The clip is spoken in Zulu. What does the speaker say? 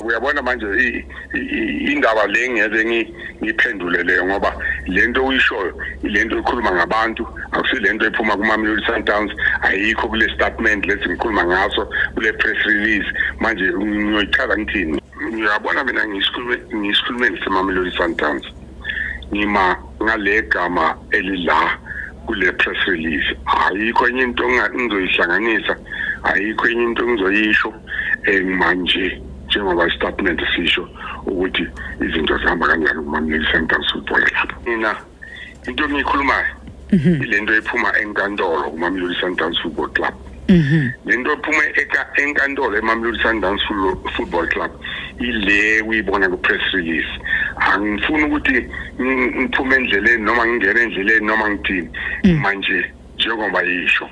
Uyabona manje indaba le ngeke ngiphendule leyo, ngoba lento uyishoyo ilento ekhuluma ngabantu, akusilento ephuma kuMamelodi Sundowns, ayikho kule statement lesi ngikhuluma ngaso kule press release. Manje ngiyoyichaza ngithini? Uyabona mina ngisikhulumeni seMamelodi Sundowns, ngima ngale gama elila kule press release. Ayikho enye into ngizoyihlanganisa, ayikho enye into ngizoyisho manje njengoba istatement sisho ukuthi izinto zihamba kanjani kuMamelodi Sundowns Football Club. Mina into engiyikhulumayo ilento ephuma enkantolo kuMamelodi Sundowns Football Club. Lento ephuma enkantolo eMamelodi Sundowns Football Club ile uyibona ku press release. Angifuni ukuthi ngiphume endleleni noma ngingene endleleni noma ngithini manje njengoba yisho.